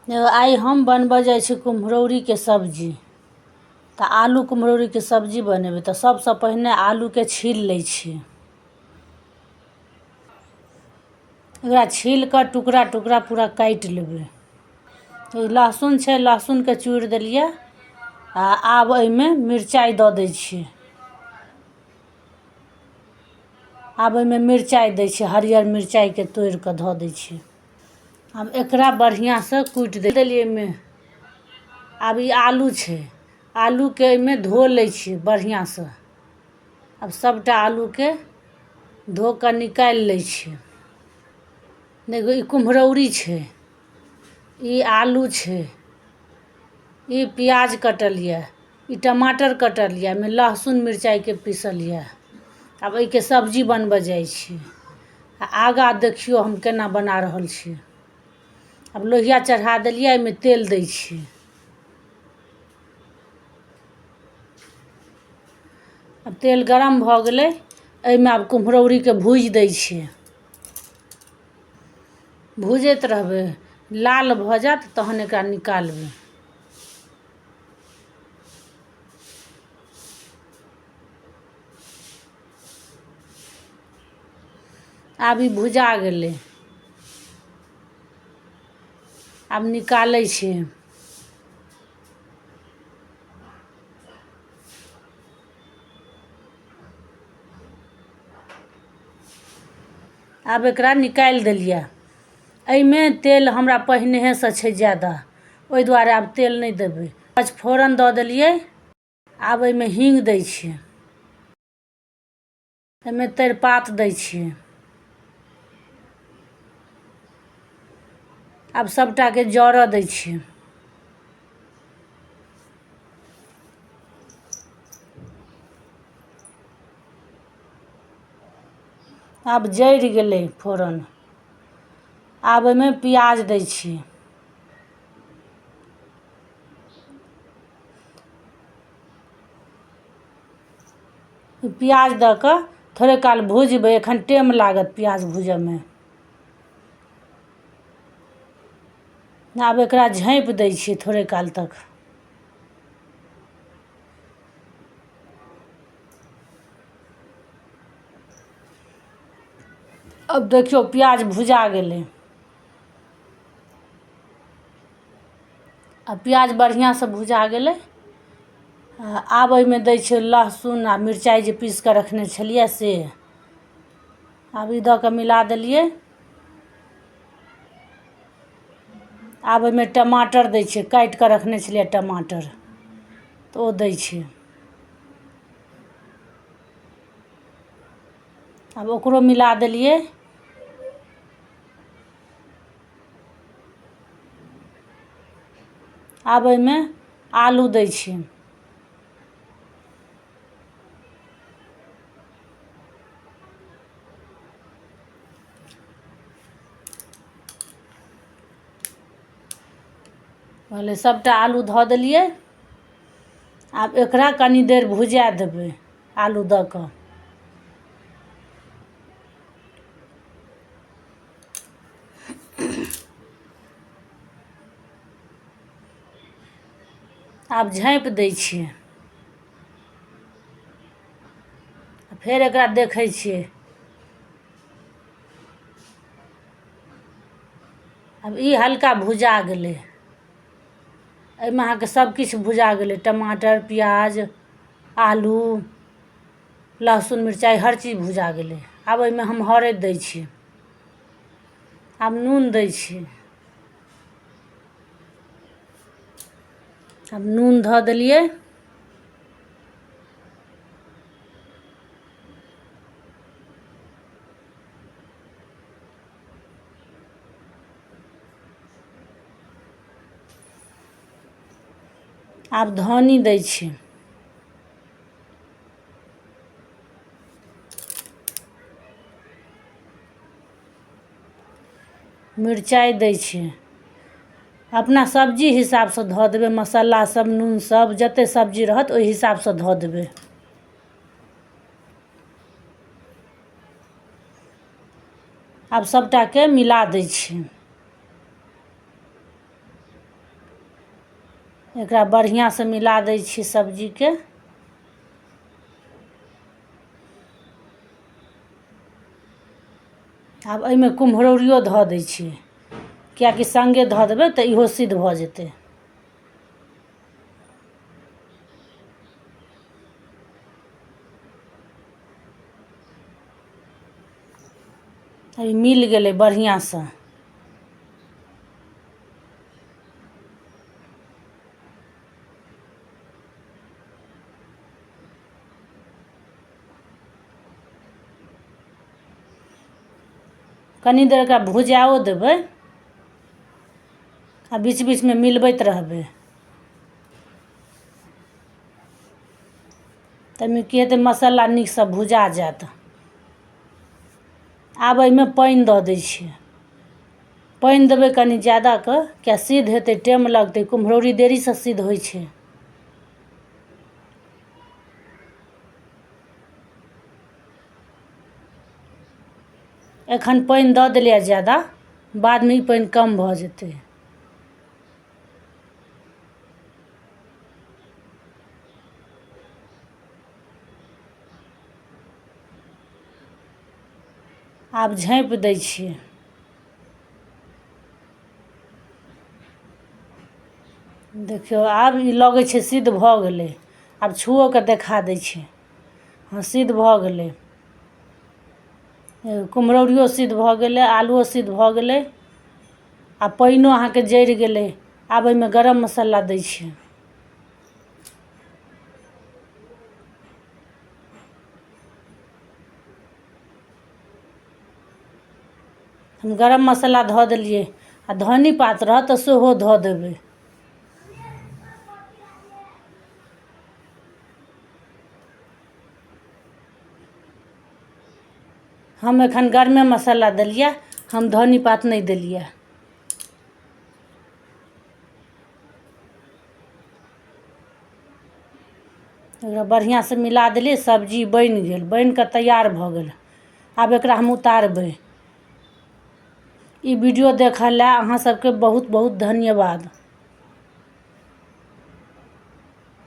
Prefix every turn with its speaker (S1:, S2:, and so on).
S1: आइ हम बनबऽ जाइ छी कुम्हरौरीके सब्जी। तऽ आलू कुम्हरौरीके सब्जी बनेबै तऽ सभसँ पहिने आलूके छील लै छी। एकरा छील कऽ टुकड़ा टुकड़ा पूरा काटि लेबै। ई लहसुन छै, लहसुनके चूरि देलियै आ आब एहिमे मिरचाइ दऽ दै छियै। आब एहिमे मिरचाइ दै छियै, हरियर मिरचाइके तोड़ि कऽ धऽ दै छियै। आब एकरा बढ़िआँसँ कुटि देलियै एहिमे। आब ई आलू छै, आलूके एहिमे धो लै छियै बढ़िआँसँ। आब सभटा आलूके धो कऽ निकालि लै छियै। देखियौ, ई कुम्हरौरी छै, ई आलू छै, ई प्याज कटल यऽ, ई टमाटर कटल यऽ, एहिमे लहसुन मिरचाइके पीसल यऽ। आब एहिके सब्जी बनबऽ जाइ छी आ आगाँ देखियौ हम केना बना रहल छी। आब लोहिया चढ़ा देलियै, एहिमे तेल दै छियै। आब तेल गरम भऽ गेलै, एहिमे आब कुम्हरौरीके भूजि दै छियै। भुजैत रहबै, लाल भऽ जायत तहन एकरा निकालबै। आब ई भुजा गेलै, आब निकालै छियै। आब एकरा निकालि देलियै। एहिमे तेल हमरा पहिनहेसँ छै ज्यादा, ओहि दुआरे आब तेल नहि देबै। पचफोरन दऽ देलियै। आब एहिमे हीङ्ग दै छियै, एहिमे तेजपात दै छियै। आब सभटाके जरऽ दै छियै। आब जरि गेलै फोरन। आब ओहिमे प्याज दै छियै। प्याज दऽ कऽ थोड़े काल भुजबै, एखन टाइम लागत प्याज भूजऽमे। आब एकरा झाँपि दै छियै थोड़े काल तक। अब देखियौ, प्याज भुजा गेलै। आ प्याज बढ़िआँसँ भुजा गेलै। आब एहिमे दै छियै लहसुन आ मिरचाइ जे पीस कऽ रखने छलियै से। आब ई दऽ कऽ मिला देलियै। आब ओहिमे टमाटर दै छियै, काटि कऽ रखने छलियै टमाटर, तऽ ओ दै छियै। आब ओकरो मिला देलियै। आब एहिमे आलू दै छियै। भेलै, सभटा आलू धऽ देलियै। आब एकरा कनि देर भुजा देबै आलू दऽ कऽ। आब झाँपि दै छियै, फेर एकरा देखै छियै। आब ई हल्का भुजा गेलै। एहिमे अहाँके सभ किछु भुजा गेलै, टमाटर, प्याज, आलू, लहसुन, मिरचाइ, हर चीज भुजा गेलै। आब एहिमे हम हरैद दै छियै। आब नून दै छियै। आब नून धऽ देलियै। आब धन्नी दै छियै। मिरचाइ दै छियै। अपना सब्जी हिसाबसँ धऽ देबै मसाला सब, नून सब, जते सब्जी रहत ओहि हिसाबसँ धऽ देबै। आब सभटाके मिला दै छियै। एकरा बढ़िआँसँ मिला दै छियै सब्जीके। आब एहिमे कुम्हरौरियो धऽ दै छियै, किएकि सङ्गे धऽ देबै तऽ इहो सिद्ध भऽ जेतै। ई मिल गेलै बढ़िआँसँ। कनि देर एकरा भुजाओ देबै आ बीच बीचमे मिलबैत रहबै। ताहिमे की हेतै, मसाला नीकसँ भुजा जायत। आब एहिमे पानि दऽ दै छियै। पानि देबै कनि ज्यादाके, किया सिद्ध हेतै टाइम लगतै, कुम्हरौरी देरीसँ सिद्ध होइ छै। एखन पानि दऽ देलियै ज्यादा, बादमे ई पानि कम भऽ जेतै। आब झाँपि दै छियै। देखियौ, आब ई लगै छै सिद्ध भऽ गेलै। आब छुओ कऽ देखा दै छी। हँ, सिद्ध भऽ गेलै। कुम्हरौरियो सिद्ध भऽ गेलै, आलुओ सिद्ध भऽ गेलै आ पानिओ अहाँके जरि गेलै। आब एहिमे गरम मसाला दै छियै। हम गरम मसाला धऽ देलियै आ धन्नी पात रहत तऽ सेहो धऽ देबै। हम एखन गरमे मसाला देलियै, हम धन्नी पात नहि देलियै। एकरा बढ़िआँसँ मिला देलियै, सब्जी बनि गेल, बनि कऽ तैयार भऽ गेल। आब एकरा हम उतारबै। ई वीडियो देखऽ लए अहाँ सबके बहुत बहुत धन्यवाद।